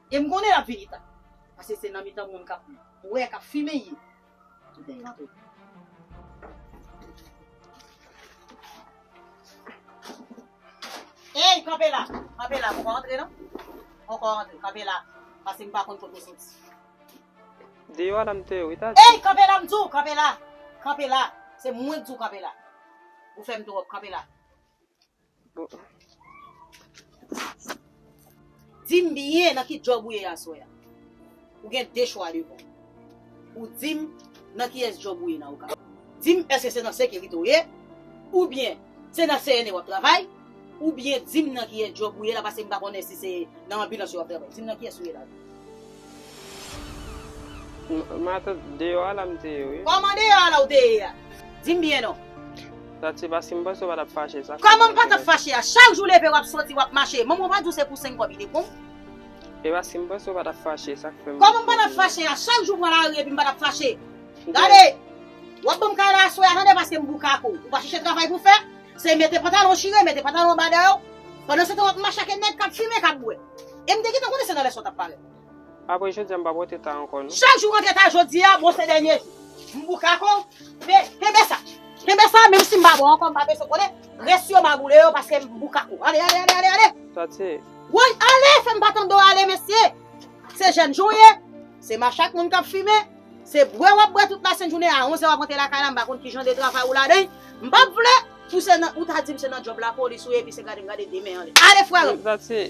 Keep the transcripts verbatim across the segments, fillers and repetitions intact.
E m konnen l ap vini ta. Paske se nan mitan moun k ap bwè, k ap fimen l ye. Tout nèg rantre. Ey, kanpe la. Kanpe la. Poko antre non. Poko antre. Kanpe la. Paske m pa konn kote w soti. Deyò a la m te ye wi, Tati. Ey, kanpe la m di w, kanpe la. Kanpe la. Se mwen k di w kanpe la. Ou fè m twòp, kanpe la. Bon. Di m byen nan ki djòb ou ye aswè a. Ou gen de chwa devan w. Ou di m nan kiyès djòb ou ye nan Okap. Di m èske se nan sekirite w ye, oubyen se nan C N A w ap travay, oubyen di m nan kiyès djòb ou ye la, paske m pa konnen si se nan anbilans yo w ap travay. Di m nan kiyès ou ye la. M, matant, deyò a la m te ye wi. Kòman deyò a la w te ye a? Di m byen non. Tati, paske m panse w pa t ap fache, sa k fè m... Kòman m pa t ap fache a? Chak jou leve w ap soti, w ap mache. Manman w pa di w se pou senk kòb li te pran w? E paske m panse w pa t ap fache, sa k fè m... Kòman m pa t ap fache a? Chak jou pran lari epi m pa t ap fache. Gade, w ap ban m kay la aswè a, tande, paske m boukak ou. Ou pa chèche travay pou fè. Se mete pantalon chire, mete pantalon anba dèyè w. Pandan se tan w ap mache ak nèg k ap fimen, k ap bwè. E m te gentan konnen se nan lè sa w t ap parèt. Apre jodi a, m pa pote ta ankò, non. Chak jou w antre ta jodi a, bon, se dènye jou. M boukak ou. Men, kenbe sa. Kenbe sa, menm si m pa bon ankò, m pa bezwen konnen. Rès yo, magoule yo, paske m boukak ou. Ale, ale, ale, ale, ale. Tati. Woy, ale, fè m pa tande w ale, mesye. Se jèn jan w ye. Se mache ak moun k ap fimen. Se bwè w ap bwè tout lasent jounen. A onz è w ap rantre lakay la, m pa konn ki jan de travay ou ladan. M p ap vle pou se nan, ou ta di m se nan djòb lapolis ou ye, epi se gade m gade de men anlè. Ale, frè m! Tati,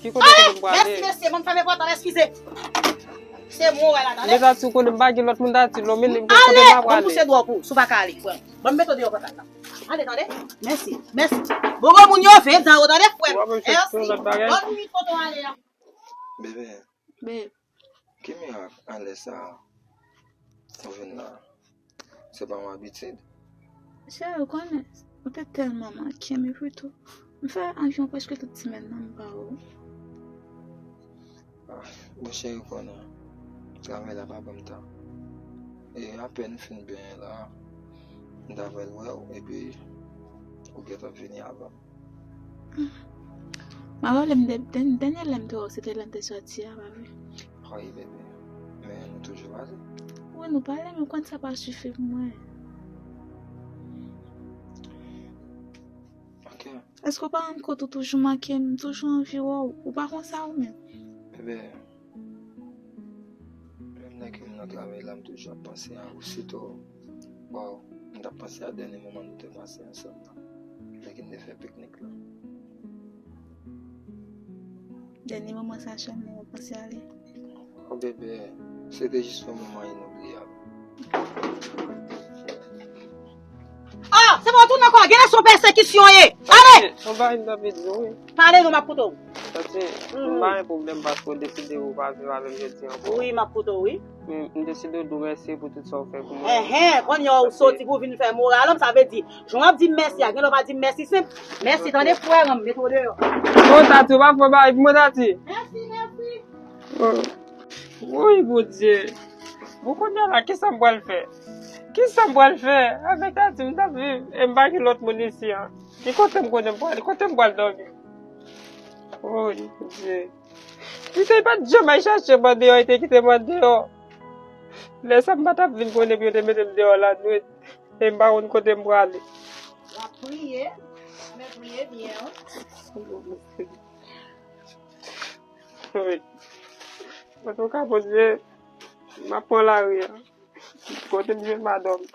ki kote w konnen m prale? Mèsi, mesye, ban m fèmen pòt la, eskize. Se mwen w wè la, tande. Men Tati, ou konnen m pa gen lòt moun, Tati, non, men m konnen m pa prale. Ale, ban m pouse dwòp ou, si w pa ka ale, frè m. Ban m mete w deyò pòt la. Ale, tande. Mèsi, mèsi. Bon, bon, moun yo, vin dan yo, tande, frè m. Mèsi. Bòn nwit, kote w ale a? Bebe. Babe. Ki mirak alè sa a ou vin la? Se pa yon abitid? Cheri, ou konnen, ou te tèlman manke m, epi tou, m fè anviwon prèske tout semèn nan m pa wè w. Ah, bon cheri, ou konnen, travay la pa ban m tan. E apèn m fin benyen la, m ta pral wè w, epi ou gentan vini avan m. M ap raple m dè-, dèn-, dènye lè m te wè w, se te lè n te sòti a, pa vre? Wi, bebe. Men nou toujou pale. Wi, nou pale, men ou konn sa pa sifi pou mwen. Ok. Èske w pa rann kont ou toujou manke m, m toujou anvi wè w? Ou pa konsa ou menm? Bebe, menm lè ke m nan travay la, m toujou ap panse a ou, sitou, waw, m t ap panse a dènye moman nou te pase ansanm nan, lè ke n te fè piknik la. Dènye moman sa sèlman ou panse a li? O bebe, se te jis yon moman inobliyab. Ah, se pa w tounen ankò, genlè se yon pèsekisyon ye. Ale! Yon bagay m t anvi di w, wi. Pale non, m ap koute w. Tati, m pa gen pwoblèm paske w deside ou pa viv avè m jodi a ankò. Wi, m ap koute w, wi. M, m deside w di w mèsi pou tout sa w fè pou mwen. Enhen, kounye a w soti pou w vin fè moral an m, sa vle di, jan w ap di m mèsi a, genlè w pa di m mèsi senp. Mèsi, tande frè an m, mete w deyò. O Tati, ou pa fè bagay pou mwen, Tati. Mèsi, mèsi. Woy, Bondye. Bon, kounye a la, kisa m pral fè? Kisa m pral fè? Avèk Tati m t ap viv, e m pa gen lòt moun isi a. Ki kote m konnen m pral, kote m pral dòmi? Woy, Bondye. Li te pa t janm al chache m andeyò, li te kite m andeyò. Lè sa m pa t ap vin konnen pou yo te mete m deyò lannwit. E m pa konn kote m prale. W ap priye, men priye byen, wi. Wi. Antouka, Bondye, m ap pran lari a. Kote m jwenn madanm?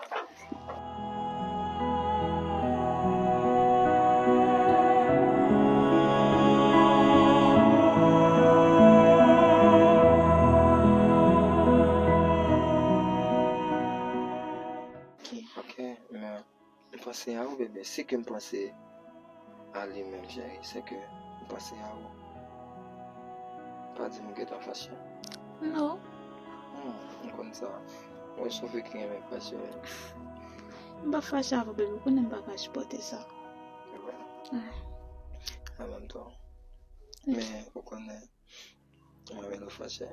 Ok, men m panse a ou, bebe. Si ke m panse a li menm, cheri, se ke m panse a ou. Pa di m ou gentan fache. Non. Hmm, m konn sa. Mwen se yon fi ki renmen fache. M pa fache avè w, bebe. Ou konnen m pa ka sipòte sa. An menm tan. Men, ou konnen, mwen renmen lè w fache.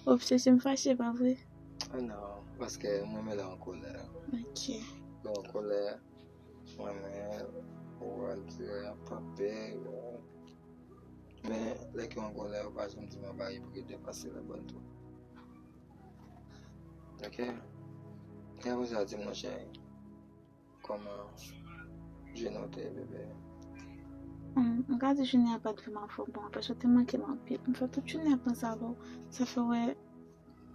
W ap chèche m fache, pa vre? Ah non, paske mwen renmen lè w an kolè. Ok. Lè w an kolè, mwen renmen ou al dirèk, pa pè. Men, lè ke w an kòlè, ou pa janm di m anba, e pou ki te pase la bòn tou. Ok? E apre sa, di m, monchè, kòman jounen w te ye, bebe? Hmm, m ka di jounen an pa t vrèman fò bon, paske w te manke m anpil. M fè tout jounen ap panse avè w. Sa fè w wè,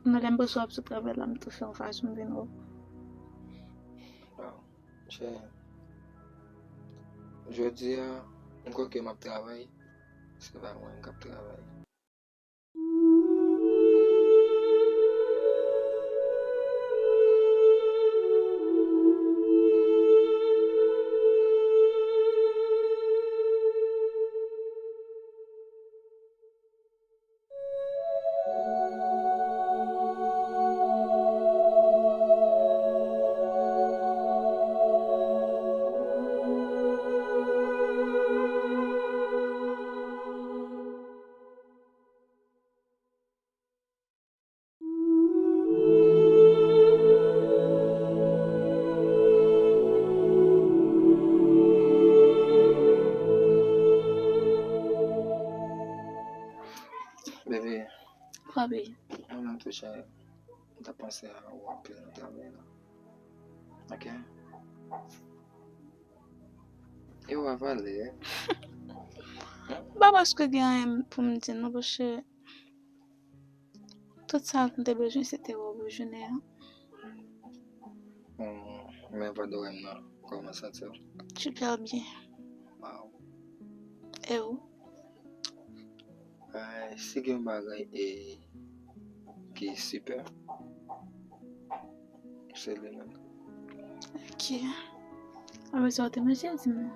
nan lè m bezwen w ap sou travay la, m tou fè yon fason m vin wè w. Waw, cheri. Jodi a, m kwè ke m ap travay. Se pa mwen k ap travay. Bebe, papi, mwen menm tou cheri, m t ap panse a ou anpil nan travay la. Ok? E w a pale. M pa prèske gen anyen pou m di non, paske tout sa m te bezwen, se te wè w pou jounen an. Hmm, men pandan w wè m nan, kòman w santi w? Super byen. Waw. E ou? Ay, si gen yon bagay e, ki super, se li menm. Ok. Apre sa, ou te manje, di m non.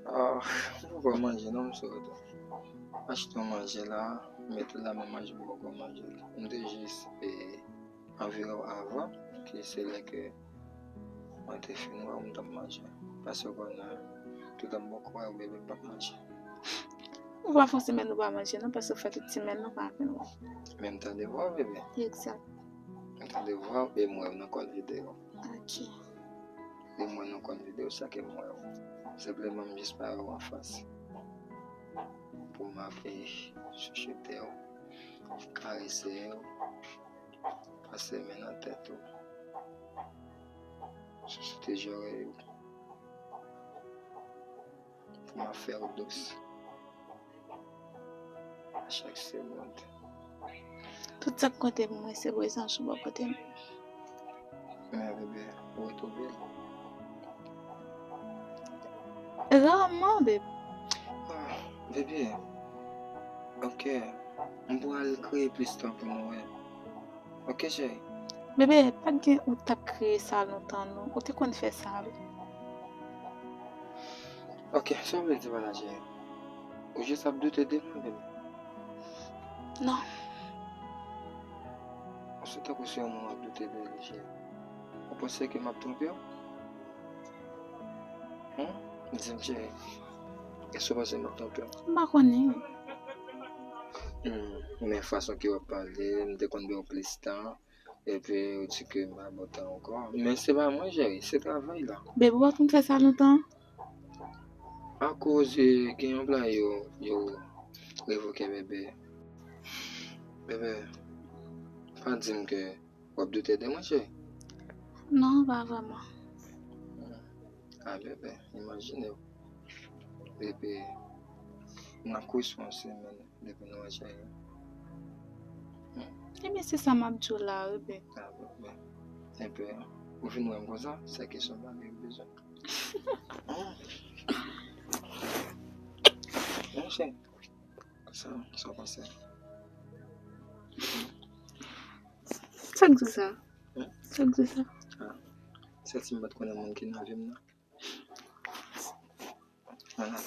Ah, m poko manje non, m sot achte yon manje la, m mete la, men manje m poko manje. M te jis, e, anviwon avan, ki se lè ke mwen te fin wè w, m t ap manje. Paske w konnen, toutan m poko wè w, bebe, m p ap manje. Ou pa fè yon semèn ou pa manje non, paske w fè tout semèn ou pa vin wè. Men m tande vwa w, bebe. Egzak. M tande vwa w e m wè w nan kòl videyo. Ok. E m wè w nan kòl videyo, sa ke m wè w. Senpleman, m jis pa wè w anfas. Pou m ap, e, chouchoute w, karese w, pase men nan tèt ou, chouchoute zòrèy ou. Pou m ap fè w dous a chak segond. Tout sa k konte pou mwen se prezans ou bò kote m. Men, bebe, ou retwouve l? Raman, bebe. Ah, bebe. Ok. M pral kreye plis tan pou nou, wi. Ok, cheri. Bebe, pa t gen ou t ap kreye sa lontan, non. Ou te konn fè sa, wi. Ok, sa w vle di pa la, cheri? Ou jis ap doute de mwen, bebe? Non. Ou se tankou se yon moun w ap doute de li, cheri. Ou panse ke m ap twonpe w? Hum? Di m, cheri. Èske w panse m ap twonpe w? M pa konnen. Hmm, men fason ke w ap pale, m te konn ba w plis tan. Epi ou di ke m pa bon tan ankò. Men se pa mwen, cheri, se travay la. Bebe, ou pa konn fè sa lontan? Akoz, e, gen yon bagay yo, yo revoke, bebe. Bebe, pa di m ke w ap doute de mwen, cheri. Non, pa vrèman. Hmm. A, bebe, imajine w. Bebe, m nan kous yon semèn. Depi nou wè cheri. Hmm. Ebyen, se sa m ap di w la, wi, bebe. Ah, bon, bon. Enpe, ou vin wè m konsa, se kesyon bagay ou bezwen. Hmm. Monchè, sa, sa w panse? Sa k di sa? Hmm? Sa k di sa? Ah, se si m pa t konnen moun ki nan vi m nan. Vwala.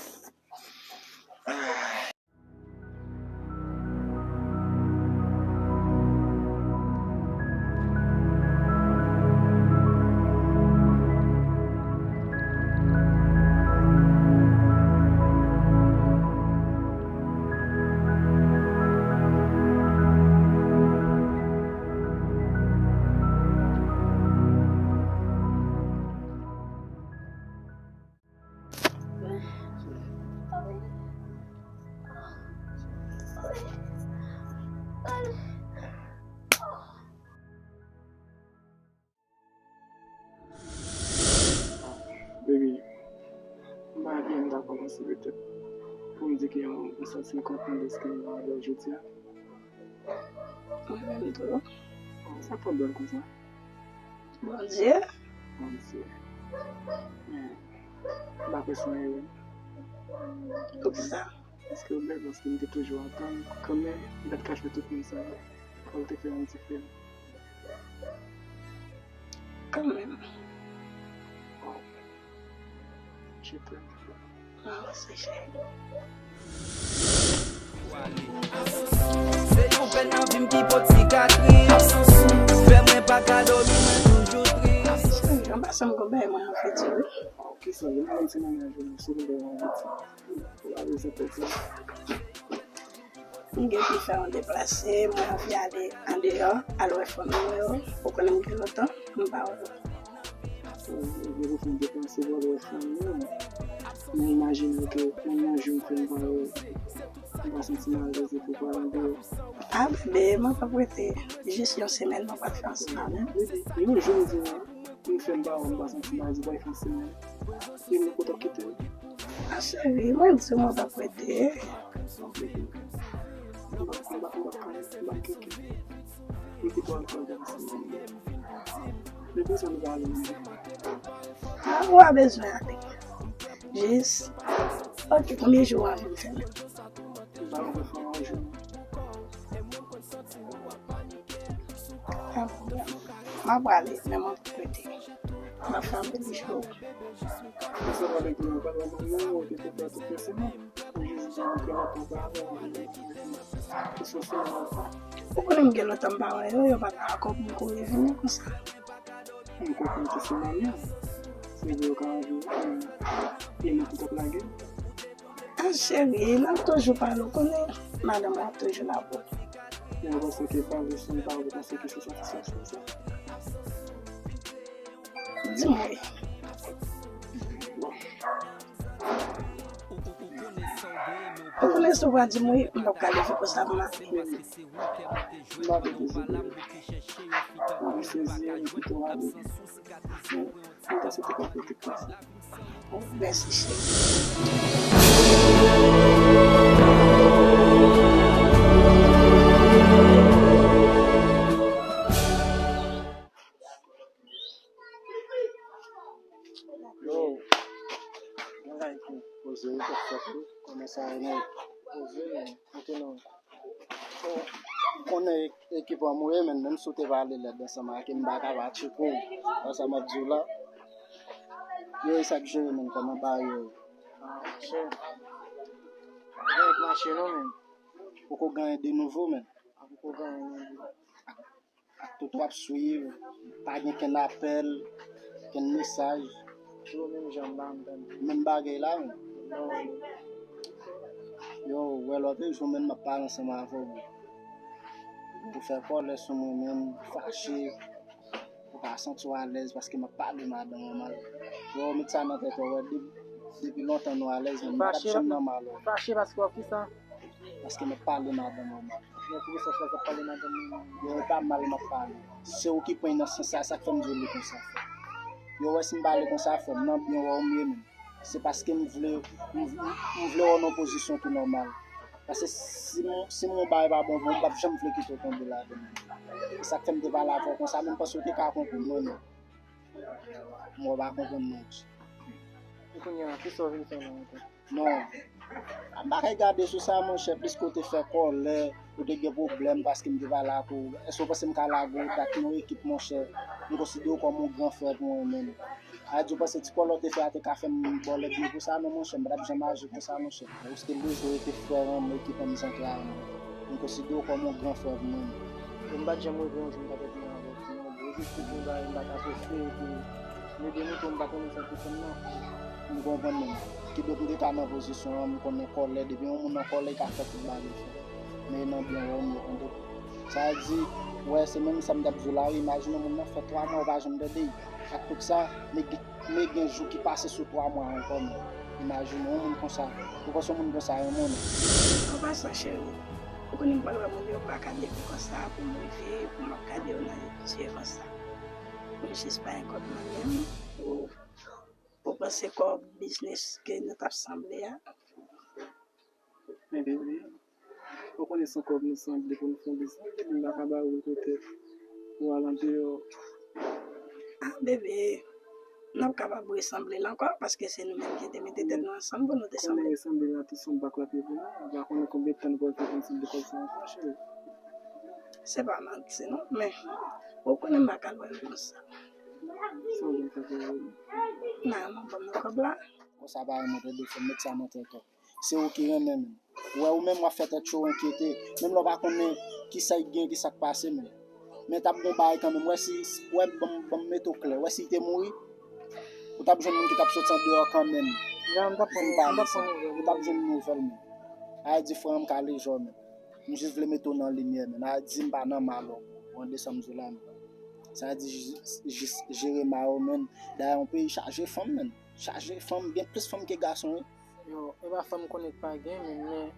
Se petèt pou m di ke m santi m kontan dèske m avè w jodi a. Mwen menm tou. Sa fè w bèl konsa? Bondye. Bondye. Men, m pa kwè se yon erè. Poukisa? Paske w bèl, paske m te toujou atann kanmenm lè t ka fè tout moun sa yo. Fò l te fè yon diferan. Kanmenm. Je t'aime. Ah, se cheri. Se yon pèn nan vi m ki pot sikatris. Fè mwen pa ka dòmi, mwen toujou tris. Anba sa m gon bagay mwen anvi di wi. Kisa, lè m se manman jodi, sou m te anvi di. Ou pa bezwen pèdi. M gen pou fè yon deplase, mwen anvi ale andeyò, al wè fanmi mwen yo. Ou konnen m gen lontan, m pa wè yo. Ou gen pou fè yon deplase pou al wè fanmi w. Men imajine ke menm yon jou m fè m pa wè w, m pa santi m alèz epi w pral andeyò. A bebe, mwen p ap rete. Jis yon semèn mwen pral fè ansanm avè w. Yon jou m di w, m fè m pa wè w, m pa santi m alèz, ou pa fè yon semèn. E mwen kontan kite w. A cheri, mwen di w mwen p ap rete. M p ap, m p ap, m p ap, m p ap kite w al pran ansanm. Depi sa nou pa ale menm. A, ou pa bezwen ale. Jis, ok, konbyen jou w anvi m fè menm? M pa anvi fè yon jou. Pa gen pwoblèm. M ap prale, men mwen p ap rete. M ap fè anpil jou. Ou se pa lè ke nou pale manman w, ou te konprann tout pèsonèl. Ou jis di m ke w ap pale. Ou se sèlman. Ou konnen m gen lontan m pa wè yo, yo pa ta dakò pou m kouri vini konsa. M konprann ke se manman w. Se vre yo ka anvi, e, e nou ki t ap lage. Ah, cheri, n ap toujou pale, ou konnen madanm ou ap toujou la pou ou. Men ou panse ke pale san pale, ou panse ke se satisfaksyon sa? Di m wi. Ou konnen si w pa di m wi, m p ap ka leve konsa pou m ale. M pa vle dezole. M sezi, m kite w ale. Mwen ta swete pa kote konsa. Mèsi, cheri. Yo, bagay ki poze yo, tèt fèt wi. Kòman sa ye, nèg? Poze, men, kote nou? Ou konnen ekip an mouye, men menm si w te pale lèd ansanm ak li, m pa ka pa tcheke w. Wè sa m ap di w la. Yo, e sa k jere, men kòman bagay yo ye? Ah, chè. Bagay ap mache non, men. Poko gen anyen de nouvo, men. Ah, poko gen anyen de nouvo. Ak tout w ap swiv, pa gen kenn apèl, kenn mesaj. Yo menm jan m pa antann. Menm bagay la menm. Non. Yo, wè lòt jou menm m ap pale ansanm avè w. Ou fè kòlè sou mwen menm, fache. Ou pa santi w alèz paske m ap pale madanm ou mal. Yo, met sa nan tèt ou, wè, depi, depi lontan nou alèz, men m pa t ap janm nan mal. Fache paske w ap kisa? Paske m ap pale madanm ou mal. Men poukisa w chwazi ap pale madanm ou mal? Yo, e pa mal m ap pale. Se ou ki pran nan sans sa, sa k fè m di w li konsa. Yo, wè si m pale konsa, frè m, nan byen wè w m ye menm. Se paske m vle, m, m, m vle wè w nan pozisyon ki nòmal. Paske si m, si m wè yon bagay pa bon pou ou, m p ap janm vle kite w tonbe ladan l. Se sa k fè m te pale avè w konsa, men m panse w te ka konprann mwen menm. M wè w pa konprann mwen. E kounye a, kisa w vin fè la ankò? Non. M pa ka gade sou sa, monchè, plis ke w te fè kòlè, ou te gen pwoblèm paske m te pale ak ou. Èske w panse m ka lage w dat nou ekip, monchè? M konsidere w kòm yon gran frè pou mwen menm. A di w panse ti kòlè w te fè a te ka fè m ba w lèd yo pou sa? Non, monchè, m pa t ap janm aji konsa, monchè. Ou te bezwen rete frè an m, ekip an m, zantre a m. M konsidere w kòm yon gran frè pou mwen menm. Yo, m pa t janm reve yon jou m ta fè byen avè w. Sinon, bro, jis tout yon bagay, m pa ka poste, epi m ede nou tou, m pa konnen sa ki fè m nan. M konprann menm. Kidonk, m te ka nan pozisyon an, m konnen kòlè, depi yon moun nan kòlè, li ka fè tout bagay fè. Men nan byen wè m ye, tande. Sa di, wè, se menm sa m t ap di w la, wi, imajine yon moun nan fè twa mwa, ou pa janm tande l. Ak tout sa, men gen, men gen jou ki pase sou twa mwa ankò, men. Imajine yon moun konsa, ou panse yon moun konsa renmen w? An pasan, cheri, ou konnen m pral wè moun yo, m pa ka leve konsa pou m rive, pou m ap gade yo nan je konsa. Mwen jis pa enkòt mwen menm, ou, ou panse kòb biznis ke nou t ap sanble a. Men bebe, ou konnen se yon kòb nou sanble pou nou fè yon biznis, m pa ka ba ou l poutèt ou al andeyò. Ah, bebe, n ap kapab resanble l ankò, paske se nou menm ki te mete tèt nou ansanm pou nou te sanble. Konnen resanble la, tout se yon bak l ap ye pou nou. Ou pa konnen konbyen tan nou pral fè pou nou sanble kòb sa ankò, cheri. Se pa manti, non, men ou konnen m pa ka lwen konsa. Sa w vin fè pou ou? Nan, non, ban m nan kòb la. Konsa pa renmen tande, fò met sa nan tèt ou. Se ou ki renmen, men. Ou wè, ou menm w ap fè tèt cho, enkyete. Menm lè w pa konnen kisa k gen, kisa k pase, men. Men t ap gon bagay kanmenm. Wè si, wè, ban m, ban m mete w klè. Wè si l te mouri, ou t ap jwenn moun ki t ap soti andeyò kanmenm. Pou vin pale sa. Ou t ap jwenn nouvèl, men. A di frè m ka lejè w, men. M jis vle mete w nan limyè, men. A di m pa nan mal ou. Ou tande sa m di w la, men. Sa di jis, jis jere ma yo, men. Dayè, yon peyi chaje fanm, men. Chaje fanm, gen plis fanm ke gason, wi. Yo, e pa fanm konnen k pa gen, men, men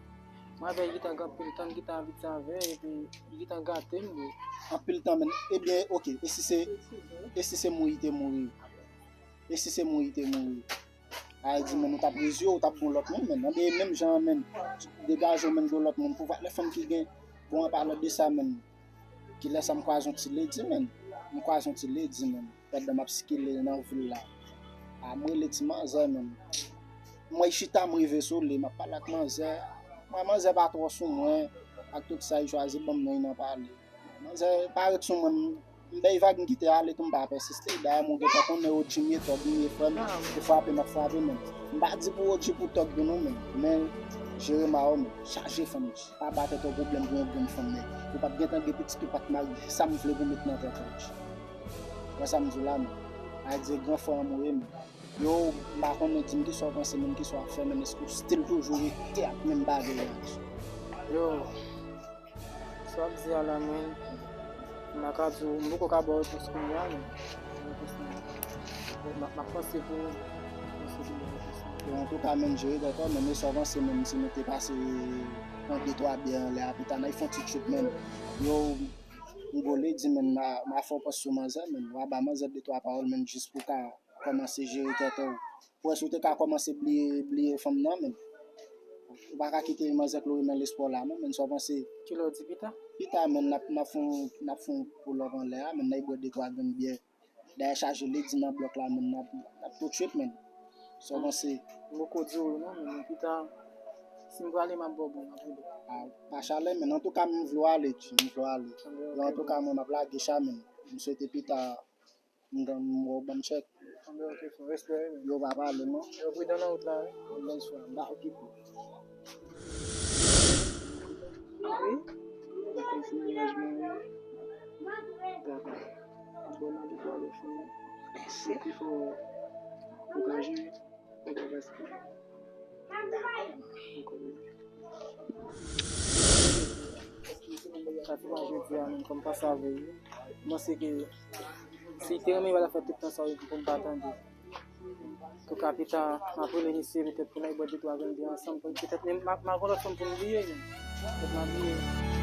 mwen avè l gentan gen anpil tan, m gentan abitye avè l, epi li gentan gate m, bro. Anpil tan, men. Ebyen, oke, e si se, e si se mouri te mouri? E si se mouri te mouri? A di, men, ou t ap reziye w, ou t ap gon lòt moun, men. Anben, menm jan an, men, degaje w, men, gon lòt moun pou valè fanm ki gen. Bon, an palan de sa, men, kilè sa m kwaze yon ti ledi, men. M kwaze yon ti ledi, men. Pandan m ap sikile nan vil la. A, m rele ti manzè, men. M wè l chita, m rive sou li, m ap pale ak manzè. Mwen, manzè pa twò sou mwen, ak tout sa, li chwazi ban m non, li nan pale. Manzè pa ret sou mwen, m bay vag, m kite ale tou, m pa pèsiste. Dayè, mwen gentan konnen O G m ye, tòg m ye, frè m, pou frape, m ap frape, men. M pa di pou O G pou tòg yo non, men. Men, jere ma yo, men. Chaje fanm, G. Pa ba tèt ou pwoblèm pou yon grenn fanm, men. Ou p ap gentan gen pitit, ou pa t marye. Sa m vle pou met nan tèt ou, G. Wè sa m di w la, men. A di gran frè an mwen ye, men. Yo, m pa konnen, di m kisa w panse, men, kisa w ap fè, men, èske w still toujou rete ak menm bagay la? Yo, sa w ap di a la, men, m pa ka di w, m poko ka ba w repons kounye a, men, repons lan, bon, m ap, m ap panse pou, m ap panse pou ba w repons lan. Yo, antouka, men, jere tèt ou, men, men sa w panse, men, si nou te pase yon de twa byè anlè a pita, n a fè yon ti trip, men. Yo, m gole di, men, m a, m a fè w pase sou manzè, men, w a ba manzè de twa pawòl, men, jis pou ka kòmanse jere tèt ou. Pou wè si w te ka kòmanse bliye, bliye fanm nan, men. Ou pa ka kite manzè klore nan lespri w la, non, men, sa w panse? Kilè w di pita? Pita, men, n ap, n ap fè yon, n ap fè yon pull up anlè a, men, n a bwè de twa grenn byè. Dayè chaje ledi nan blòk la, men, n ap, n ap tou trip, men. Sa w panse? M poko di w non, men, pita, si m prale, m ap ba w bon, m ap rele. A, pa chalè, men, antouka, m vle w ale, G, m vle w ale. Yo, antouka, mwen, m ap lage cha, men. M swete pita, M gen, m wè w ban m chèk. Anben, ok, frè, respè, wi, men. Yo pa pale, non. Yo pridan nan wout la, wi. Anben, frè, m pa okipe w. Wi. Ou konn ti mennaj mwen, wi. Dakò. M ap ba w nan de twa lòt fanm. Mèsi. Epi fò ou ka jere. Ou pa gaspiye. Sa se pa jodi a menm, kòm pa save, m panse ke si l te renmen, li pa t ap fè tout tan sa yo pou m pa tande. Antouka, pita, m ap rele misye, petèt pou n al bwè de twa grenn byè ansanm, petèt menm m a, m a gon lòt fanm pou m bliye, men. Petèt m a bliye.